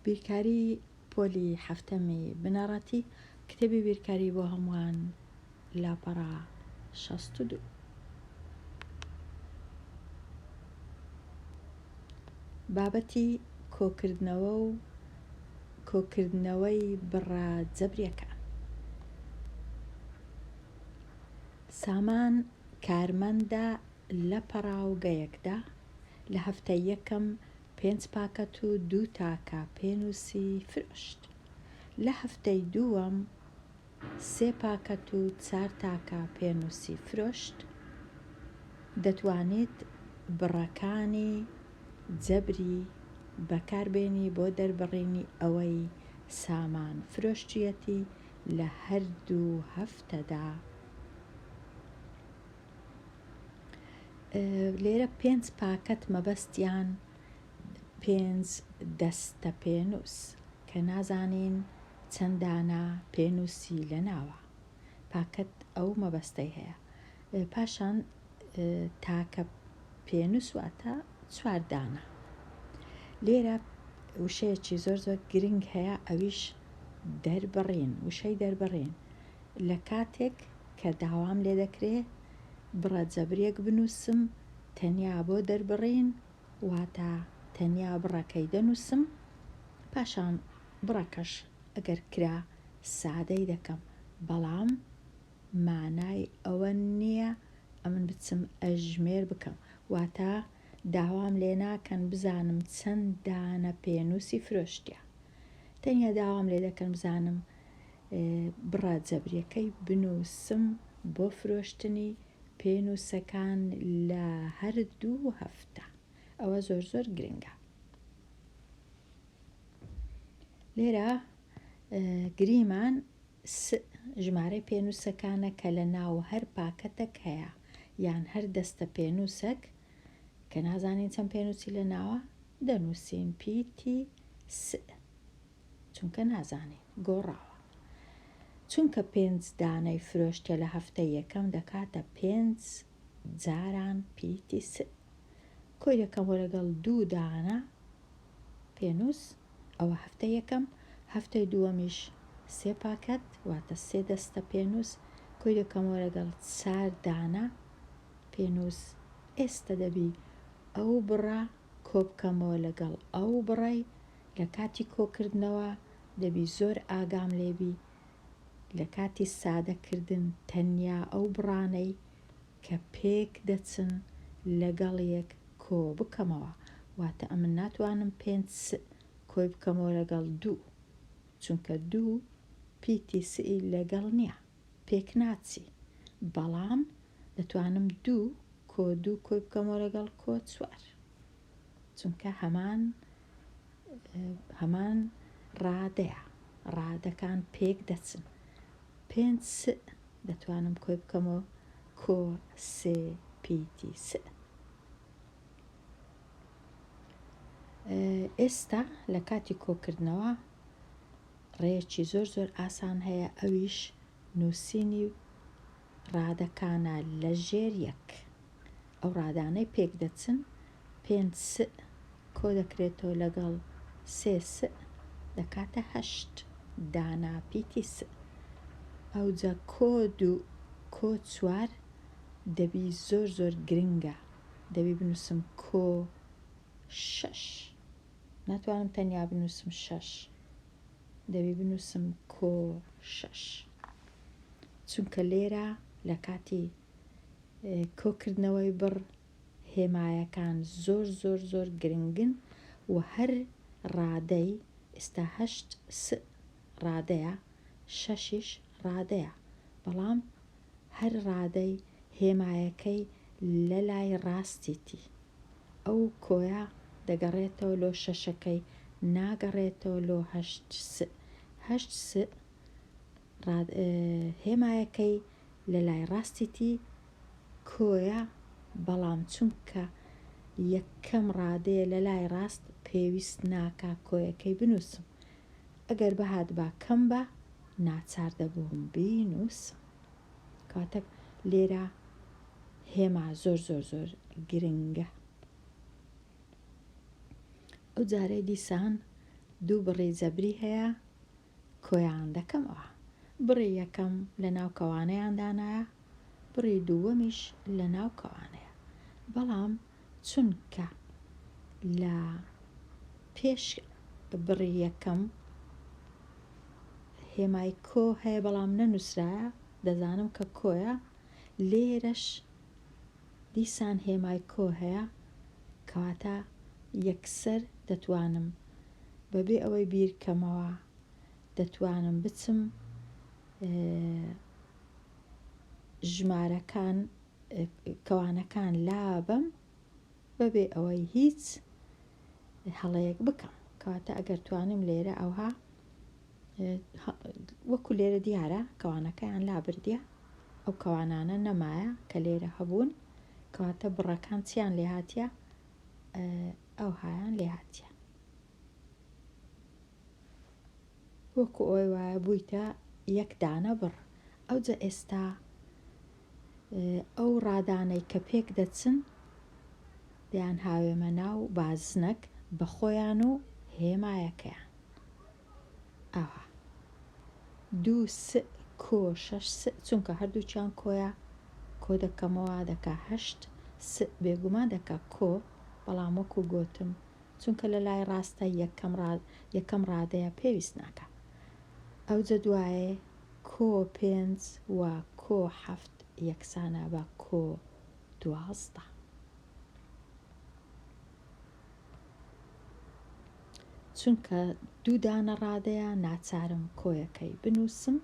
بیرکاری پۆلی حەفتەمی بنەڕەتی، کتێبی بیرکاری بۆ هەمووان، لاپەڕە 62. بابەتی کۆکردنەوە و کۆکردنەوەی بڕە جەبریەکان. سامان کارمەندە لە پەڕاوگەیەکدا، لە هەفتەی یەکەم پێنج پاکەت و دوو تاکە پێنووسی فرۆشت. لە هەفتەی دووەم سێ پاکەت و چار تاکە پێنووسی فرۆشت. دەتوانیت بڕەکانی جەبری بەکاربێنی بۆ دەربڕینی ئەوەی سامان فرۆشتویەتی لە هەردوو هەفتەدا. لێرە پێنج پاکەت مەبەستیان پێنج دەستە پێنووس کە نازانین چەند دانە پێنووسی لە ناوە پاکەت ئەو مەبەستەی هەیە پاشان تاکە پێنووس واتە چوار دانە لێرە وشەیەکی زۆر زۆر گرنگ هەیە ئەویش دەربڕین وشەی دەربڕین لە کاتێک کە داوام لێ دەکرێ بڕە جەبرێک بنووسم تەنیا بۆ دەربڕین واتە تەنیا بڕەکەی دەنووسم پاشان بڕەکەش ئەگەر کرا سادەی دەکەم بەڵام مانای ئەوە نییە ئەمن بچم ئەژمێر بکەم واتە داوام لێ ناکەن بزانم چەند دانە پێنووسی فرۆشتیە تەنیا داوام لێ دەکەن بزانم بڕە جەبریەکەی بنووسم بۆ فرۆشتنی پێنووسەکان لە هەر دوو هەفتە ئەوە زۆر زۆر گرنگە لێرە گریمان س ژمارەی پێنووسەکانە کە لە ناو هەر پاکەتەک هەیە یان هەر دەستە پێنووسەک کە نازانین چەند پێنووسی لە ناوە دەنووسین پیتی س چونکە نازانین گۆڕاوە چونکە پێنج دانەی فرۆشتە لە هەفتەی یەکەم دەکاتە پێنج جاران پیتی س کۆی دەکەمەوە لەگەڵ دوو دانە پێنووس ئەوە هەفتەی یەکەم هەفتەی دووەمیش سێ پاکەت واتە سێ دەستە پێنووس کۆی دەکەمەوە لەگەڵ چار دانە پێنووس ئێستە دەبی ئەو بڕە کۆبکەمەوە لەگەڵ ئەو بڕەی لە کاتی کۆکردنەوە دەبی زۆر ئاگام لێبی لە کاتی سادە کردن تەنیا ئەو بڕانەی کە پێک دەچن لەگەڵ یەک کۆ بکەمەوە واتە ئەمن ناتوانم پێنج س کۆی بکەمەوە لەگەڵ دوو چونکە دوو پیتی س'ی لەگەڵ نیە پێک ناچی بەڵام دەتوانم دوو کۆ دوو کۆی بکەمەوە لەگەڵ کۆ چوار. چونکە هەمان هەمان ڕادەیە ڕادەکان پێک دەچن پێنج س دەتوانم کۆی بکەمەوە کۆ سێ پیتی س ئێستا لە کاتی کۆکردنەوە ڕێیەکی زۆر زۆر ئاسان هەیە ئەویش نووسینی ڕادەکانە لە ژێر یەک ئەو ڕادانەی پێک دەچن پێنج سء کۆ دەکرێتەوە لەگەڵ سێ سء دەکاتە هەشت دانە پیتی سء ئەوجە کۆ دوو کۆ چوار دەبی زۆر زۆر گرنگە دەبی بنووسم کۆ شەش ناتوانم تەنیا بنووسم شەش دەبی بنووسم کۆ شەش چونکە لێرە لە کاتی کۆکردنەوەی بڕ هێمایەکان زۆر زۆر زۆر گرنگن و هەر ڕادەی ئێستا هەشت س ڕادەیە شەشیش ڕادەیە بەڵام هەر ڕادەی هێمایەکەی لە لای ڕاستیتی ئەو کۆیە دەگەڕێتەوە لۆ شەشەکەی ناگەڕێتەوە لۆ هەشت س هەشت س هێمایەکەی لە لای ڕاستیتی کۆیە بەڵام چونکە یەکەم ڕادەیە لە لای ڕاست پێویست ناکا کۆیەکەی بنووسم ئەگەر بهاتبا کەم با ناچار دەبووم بینووسم کەواتە لێرە هێما زۆر زۆر زۆر گرنگە ئەو جارەی دیسان. دوو بڕی جەبری هەیە کۆیان دەکەمەوە. بڕی یەکەم لە ناو کەوانەیان دانایە، بڕی دووەمیش لە ناو کەوانەیە. بەڵام چونکە لە پێش بڕی یەکەم هێمای کۆ هەیە بەڵام نەنووسرایە، دەزانم کە کۆیە، لێرەش دیسان هێمای کۆ هەیە، کەواتە یەکسەر دەتوانم بەبێ ئەوەی بیرکەمەوە دەتوانم بچم ژمارەکان کەوانەکان لابەم بەبێ ئەوەی هیچ هەڵەیەک بکەم. کەواتە ئەگەر توانیم لێرە ئەوها وەکو لێرە دیارە کەوانەکەیان لابردیە ئەو کەوانانە نەمایە کە لێرە هەبوون کەواتە بڕەکان چیان لێهاتیە ئەوهایان لێهاتیە وەکو ئەوەی وایە بوویتە یەک دانە بڕ ئەوجە ئێستا ئەو ڕادانەی کە پێک دەچن دەیانهاوێمە ناو بازنەک بە خۆیان و هێمایەکەیان. ئاوا. دوو سئ کۆ شەش سئ چونکە هەردووکیان کۆیە کۆ دەکەمەوە دەکا هەشت سئ بێگومان دەکا کۆ بەڵام وەکو گۆتم چونکە لە لای ڕاستە یەکەم یەکەم ڕادەیە پێویست ناکا ئەوجە دوایێ کۆ پێنج و کۆ حەفت یەکسانە بە کۆ 12. چونکە دوو دانە ڕادەیە ناچارم کۆیەکەی بنووسم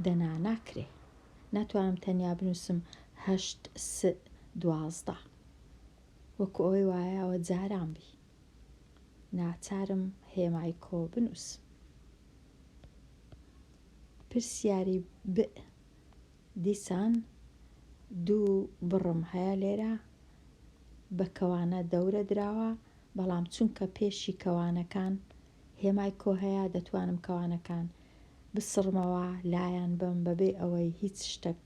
دەنا ناکرێ ناتوانم تەنیا بنووسم هەشت س 12 وەکو ئەوەی وایە ئەوە جاران بی ناچارم هێمای کۆ بنووسم. پرسیاری ب دیسان دوو بڕم هەیە لێرە بە کەوانە دەورە دراوە بەڵام چونکە پێشی کەوانەکان هێمای کۆ هەیە دەتوانم کەوانەکان بسڕمەوە لایان بەم بەبێ ئەوەی هیچ شتەک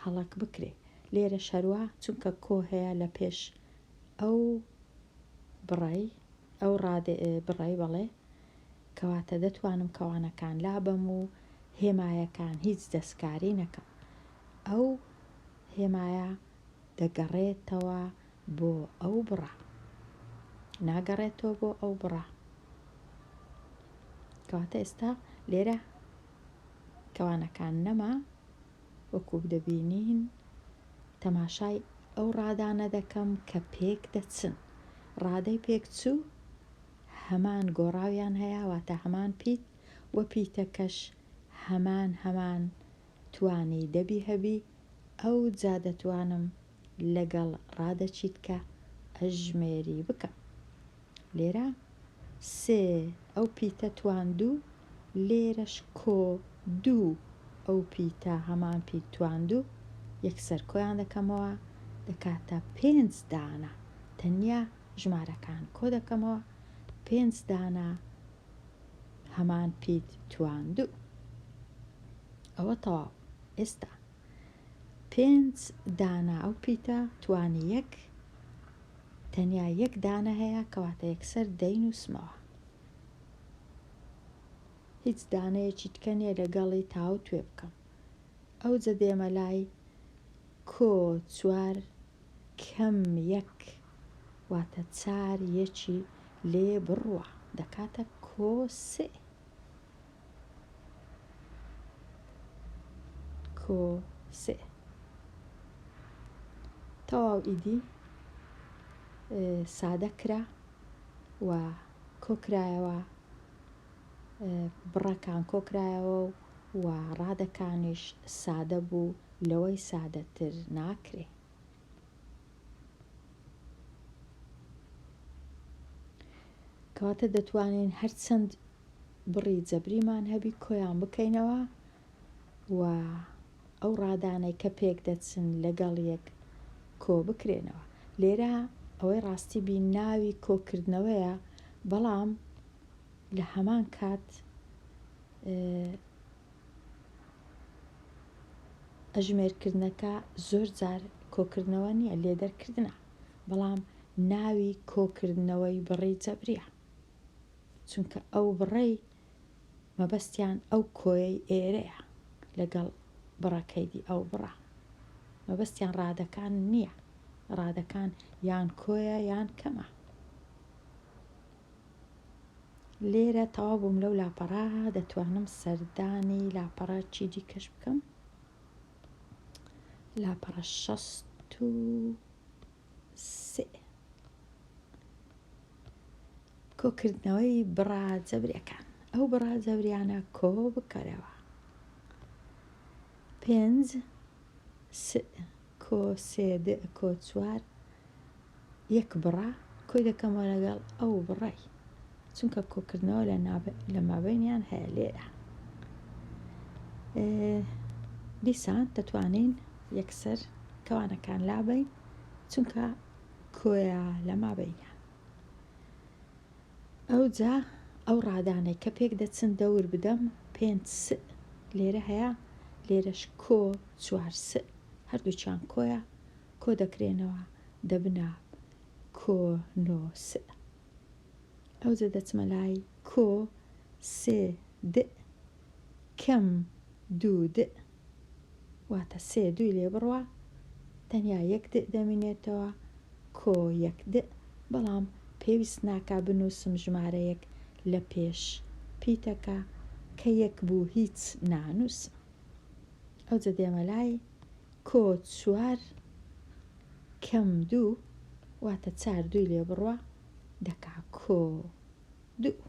هەڵەک بکرێ لێرەش هەروا چونکە کۆ هەیە لە پێش ئەو بڕەی ئەو ڕادە بڕەی بەڵێ کەواتە دەتوانم کەوانەکان لابەم و هێمایەکان هیچ دەستکاری نەکەم ئەو هێمایە دەگەڕێتەوە بۆ ئەو بڕە ناگەڕێتەوە بۆ ئەو بڕە کەواتە ئێستا لێرە کەوانەکان نەما وەکو دەبینین تەماشای ئەو ڕادانە دەکەم کە پێک دەچن. ڕادەی پێکچوو هەمان گۆڕاویان هەیە واتە هەمان پیت و پیتەکەش هەمان هەمان توانی دەبی هەبی ئەوجا دەتوانم لەگەڵ ڕادەچیتکە ئەژمێری بکەم. لێرە سێ ئەو پیتە تواندوو لێرەش کۆ دوو ئەو پیتە هەمان پیت تواندوو یەکسەر کۆیان دەکەمەوە دەکاتە پێنج دانە تەنیا ژمارەکان کۆ دەکەمەوە پێنج دانە هەمان پیت تواندوو ئەوە تەواو ئێستا پێنج دانە ئەو پیتە توانی یەک تەنیا یەک دانە هەیە کەواتە یەکسەر دەینووسمەوە. هیچ دانەیەکی تکە نییە لەگەڵی تاوتوێ بکەم. ئەوجە دێمە لای کۆ چوار کەم یەک واتە چار یەکی لێ بڕوا دەکاتە کۆ سێ. کۆ سێ. تەواو ئیدی سادە کرا و کۆکرایەوە بڕەکان کۆکرایەوە و ڕادەکانیش سادە بوو لەوەی سادەتر ناکرێ. کەواتە دەتوانین هەرچەند بڕی جەبریمان هەبی کۆیان بکەینەوە و ئەو ڕادانەی کە پێک دەچن لەگەڵ یەک کۆ بکرێنەوە. لێرە ئەوەی ڕاستی بی ناوی کۆکردنەوەیە بەڵام لە هەمان کات ئەژمێرکردنەکە زۆر جار کۆکردنەوە نییە لێدەرکردنە بەڵام ناوی کۆکردنەوەی بڕی جەبریە. چونکە ئەو بڕەی مەبەستیان ئەو کۆیەی ئێرەیە لەگەڵ بڕەکەی دی ئەو بڕە مەبەستیان ڕادەکان نییە ڕادەکان یان کۆیە یان کەمە. لێرە تەواو بووم لەو لاپەڕە دەتوانم سەردانی لاپەڕە چی دیکەش بکەم لاپەڕە 63 کۆکردنەوەی بڕە جەبریەکان ئەو بڕە جەبریانە کۆ بکەرەوە پێنج س کۆ سێ د کۆ چوار یەک بڕە کۆی دەکەمەوە لەگەڵ ئەو بڕەی چونکە کۆکردنەوە لە لە مابینیان هەیە لێرە دیسان دەتوانین یەکسەر کەوانەکان لابەین چونکە کۆیە لە مابینیان ئەوجا ئەو ڕادانەی کە پێک دەچن دەور بدەم پێنج س لێرە هەیە لێرەش کۆ چوار س هەردووکیان کۆیە کۆ دەکرێنەوە دەبنە کۆ نۆ س ئەوجە دەچمە لای کۆ سێ د کەم دوو د واتە سێ دووی لێ بڕوا تەنیا یەک د دەمینێتەوە کۆ یەک د بەڵام پێویست ناکا بنووسم ژمارەیەک لە پێش پیتەکە کە یەک بوو هیچ نانووسم ئەوجە دێمە لای کۆ چوار کەم دوو واتە چار دووی لێ بڕوا دەکا کۆ دوو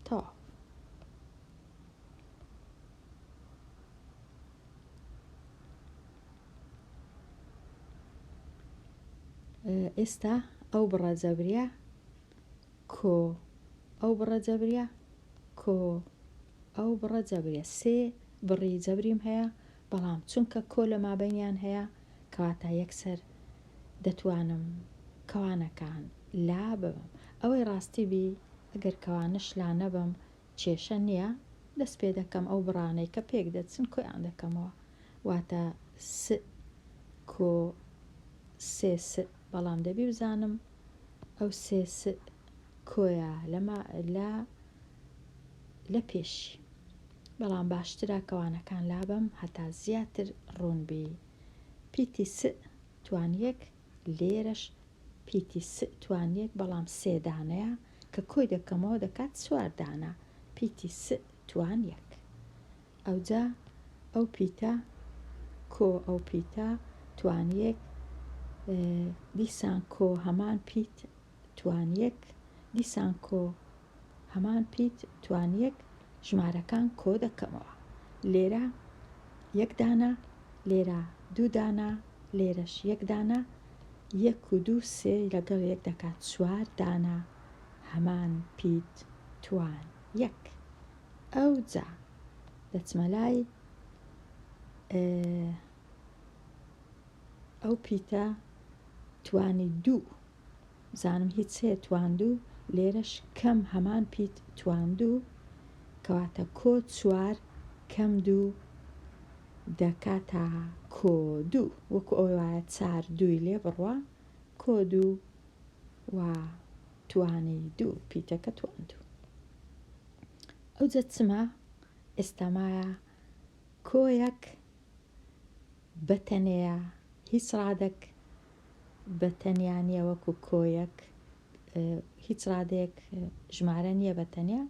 تەواو. ئێستا ئەو بڕە جەبریە کۆ ئەو بڕە جەبریە کۆ ئەو بڕە جەبریە سێ بڕی جەبریم هەیە بەڵام چونکە کۆ لە مابەینیان هەیە کەواتە یەکسەر دەتوانم کەوانەکان لا ببەم ئەوەی ڕاستی بی ئەگەر کەوانەش لا نەبەم کێشە نیە دەست پێ دەکەم ئەو بڕانەی کە پێک دەچن کۆیان دەکەمەوە واتە س کۆ سێ س بەڵام دەبی بزانم ئەو سێ س کۆیە لە ما لە لە پێشی بەڵام باشترە کەوانەکان لابەم هەتا زیاتر ڕوون بی پیتی س توان یەک لێرەش پیتی س توان یەک بەڵام سێ دانەیە کە کۆی دەکەمەوە دەکات چوار دانە پیتی س توان یەک ئەوجا ئەو پیتە کۆ ئەو پیتە توان یەک دیسان کۆ هەمان پیت توان یەک دیسان کۆ هەمان پیت توان یەک ژمارەکان کۆ دەکەمەوە لێرە یەک دانە لێرە دوو دانە لێرەش یەک دانە یەک و دوو سێ لەگەڵ یەک دەکات چوار دانە هەمان پیت توان یەک ئەوجا دەچمە لای ئەو پیتە توانی دوو بزانم هیچ هەیە تواندوو لێرەش کەم هەمان پیت تواندوو کەواتە کۆ چوار کەم دوو دەکاتە کۆ دوو وەکو ئەوەی وایە چار دووی لێ بڕوا کۆ دوو و توانی دوو پیتەکە تواندوو ئەوجە چما ئێستا مایە کۆیەک بە تەنێیە هیچ ڕادەک بە تەنیا نییە وەکو کۆیەک هیچ ڕادەیەک ژمارە نییە بە تەنیا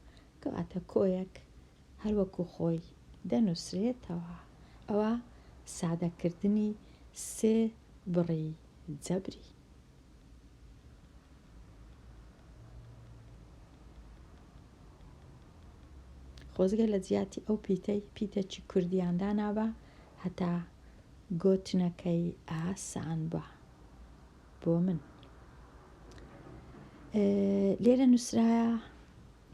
کەواتە کۆیەک هەر وەکو خۆی دەنووسرێتەوە ئەوە سادەکردنی سێ بڕی جەبری. خۆزگە لە جیاتی ئەو پیتەی پیتەکی کوردیان دانابا هەتا گۆتنەکەی ئاسان با بۆ من. لێرە نووسرایە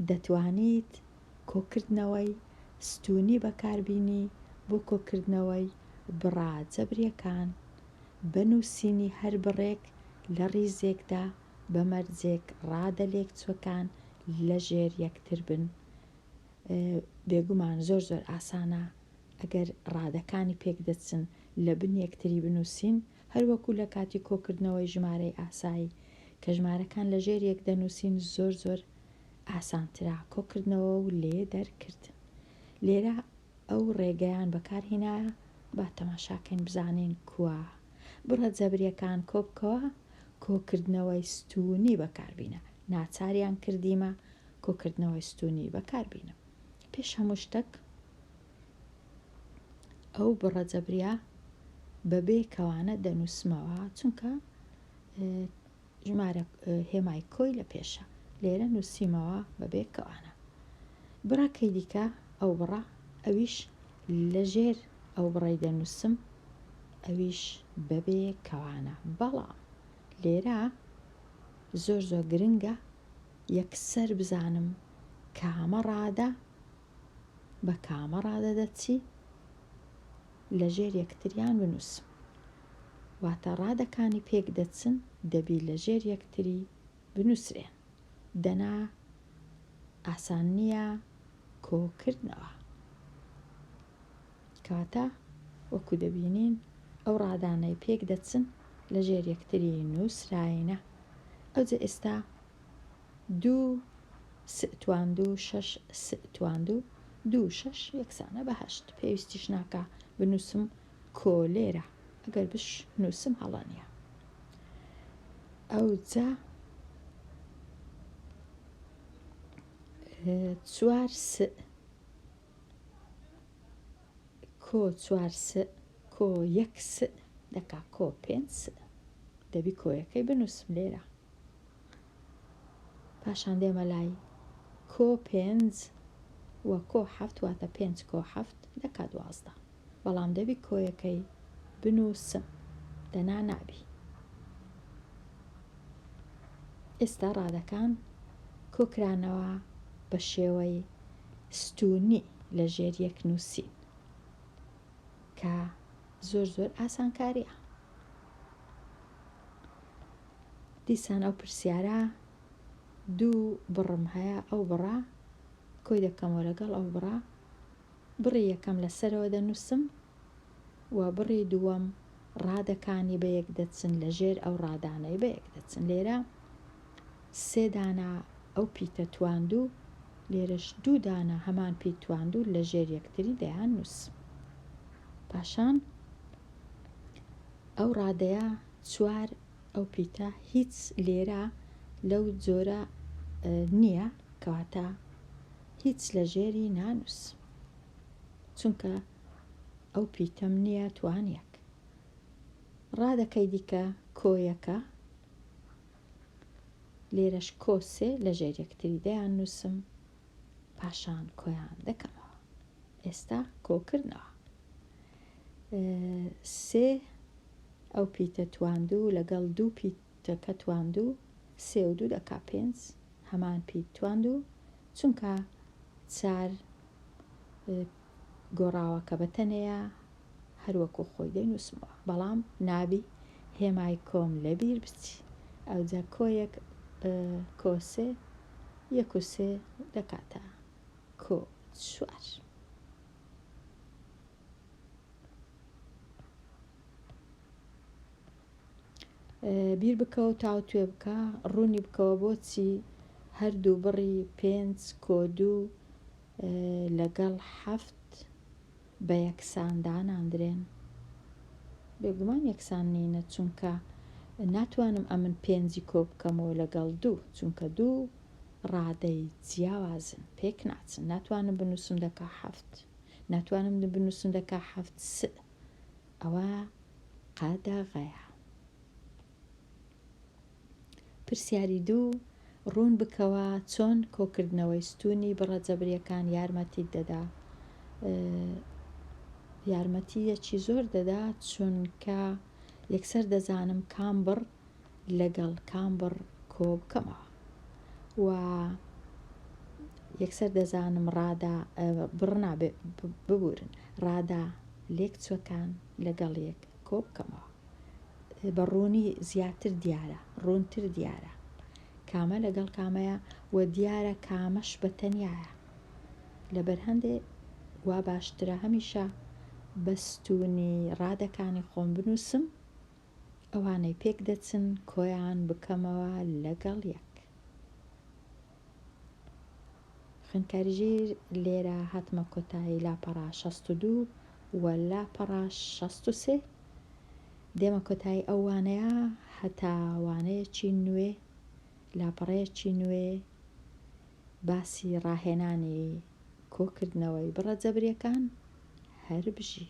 دەتوانیت کۆکردنەوەی ستوونی بەکاربینی بۆ کۆکردنەوەی بڕە جەبریەکان بە نووسینی هەر بڕێک لە ڕیزێکدا بە مەرجێک ڕادە لێکچووەکان لە ژێر یەکتر بن بێگومان زۆر زۆر ئاسانە ئەگەر ڕادەکانی پێک دەچن لە بن یەکتری بنووسین هەروەکو لە کاتی کۆکردنەوەی ژمارەی ئاسایی کە ژمارەکان لە ژێر یەک دەنووسین زۆر زۆر. ئاسانترە کۆکردنەوە و لێ دەرکردن. لێرە ئەو ڕێگەیان بەکار هینایە با تەماشاکەین بزانین کوا بڕە جەبریەکان کۆبکەوە کۆکردنەوەی ستوونی بەکاربینە ناچاریان کردیمە کۆکردنەوەی ستوونی بەکاربینم پێش هەموو شتەک ئەو بڕە جەبریە بەبێ کەوانە دەنووسمەوە چونکە ژمارە هێمای کۆی لە پێشە لێرە نووسیمەوە بەبێ کەوانە بڕەکەی دیکە ئەو بڕە ئەویش لەژێر ئەو بڕەی دەنووسم ئەویش بەبێ کەوانە بەڵام لێرە زۆر زۆر گرنگە یەکسەر بزانم کامە ڕادە بە کامە ڕادە دەچی لەژێر یەکتریان بنووسم واتە ڕادەکانی پێک دەچن دەبی لەژێر یەکتری بنووسرێن دەنا ئاسان نییە کۆکردنەوە. کەواتە وەکو دەبینین ئەو ڕادانەی پێک دەچن لە ژێر یەکتری نووسراینە. ئەوجە ئێستا دوو سئ تواندوو شەش سئ تواندوو دوو شەش یەکسانە بە هەشت. پێویستیش ناکا بنووسم کۆ لێرە ئەگەر بشنووسم هەڵە نییە. ئەوجا چوار سئ کۆ چوار سئ کۆ یەک سئ دەکا کۆ پێنج سئ دەبی کۆیەکەی بنووسم لێرە پاشان دێمە لای کۆ پێنج و کۆ حەفت واتە پێنج کۆ حەفت دەکا 12 بەڵام دەبی کۆیەکەی بنووسم دەنا نابی ئێستا ڕادەکان کۆکرانەوە بە شێوەی ستوونی لە ژێر یەک نووسین کە زۆر زۆر ئاسانکاریە. دیسان ئەو پرسیارە دوو بڕم هەیە ئەو بڕە کۆی دەکەمەوە لەگەڵ ئەو بڕە بڕی یەکەم لە سەرەوە دەنووسم و بڕی دووەم ڕادەکانی بەیەک دەچن لە ژێر ئەو ڕادانەی بەیەک دەچن لێرە سێ دانە ئەو پیتە تواندوو لێرەش دوو دانە هەمان پیت تواندوو لە ژێر یەکتری دەیان نووسم پاشان ئەو ڕادەیە چوار ئەو پیتە هیچ لێرە لەو جۆرە نییە کەواتە هیچ لە ژێری نانووسم چونکە ئەو پیتەم نییە توان یەک ڕادەکەی دیکە کۆ یەکە لێرەش کۆ سێ لە ژێر یەکتری دەیان نووسم پاشان کۆیان دەکەمەوە ئێستا کۆکردنەوە سێ ئەو پیتە تواندوو لەگەڵ دوو پیتەکە تواندوو سێ و دوو دەکا پێنج هەمان پیت تواندوو چونکە چار گۆڕاوەکە بە تەنێیە هەر وەکو خۆی دەینووسمەوە بەڵام نابی هێمای کۆم لەبیر بچی ئەوجا کۆیەک کۆ سێ یەک و سێ دەکاتە کۆ چوار. بیر بکەوە تاوتوێ بکە ڕوونی بکەوە بۆچی هەردوو بڕی پێنج کۆ دوو لەگەڵ حەفت بە یەکسان داناندرێن؟ بێگومان یەکسان نینە چونکە ناتوانم ئەمن پێنجی کۆ بکەمەوە لەگەڵ دوو چونکە دوو ڕادەی جیاوازن پێک ناچن ناتوانم بنووسم دەکا حەفت ناتوانم بنووسم دەکا حەفت س ئەوە قەدەغەیە. پرسیاری دوو، ڕوون بکەوە چۆن کۆکردنەوەی ستوونی بڕە جەبرییەکان یارمەتیت دەدا؟ یارمەتییەکی زۆر دەدا چونکە یەکسەر دەزانم کام بڕ لەگەڵ کام بڕ کۆ بکەمەوە و یەکسەر دەزانم ڕادە بڕ نابێ ببورن ڕادە لێکچوەکان لەگەڵ یەک کۆ بکەمەوە. بە ڕوونی زیاتر دیارە، ڕوونتر دیارە کامە لەگەڵ کامەیە و دیارە کامەش بە تەنیایە. لەبەر هەندێ وا باشترە هەمیشە بە ستوونی ڕادەکانی خۆم بنووسم، ئەوانەی پێک دەچن کۆیان بکەمەوە لەگەڵ یەک. خوێندکاری ژیر لێرە هاتمە کۆتایی لاپەڕە 62 و لاپەڕە 63 دێمە کۆتایی ئەو وانەیە هەتا وانەیەکی نوێ لاپەڕەیەکی نوێ باسی ڕاهێنانی کۆکردنەوەی بڕە جەبریەکان هەر بژی.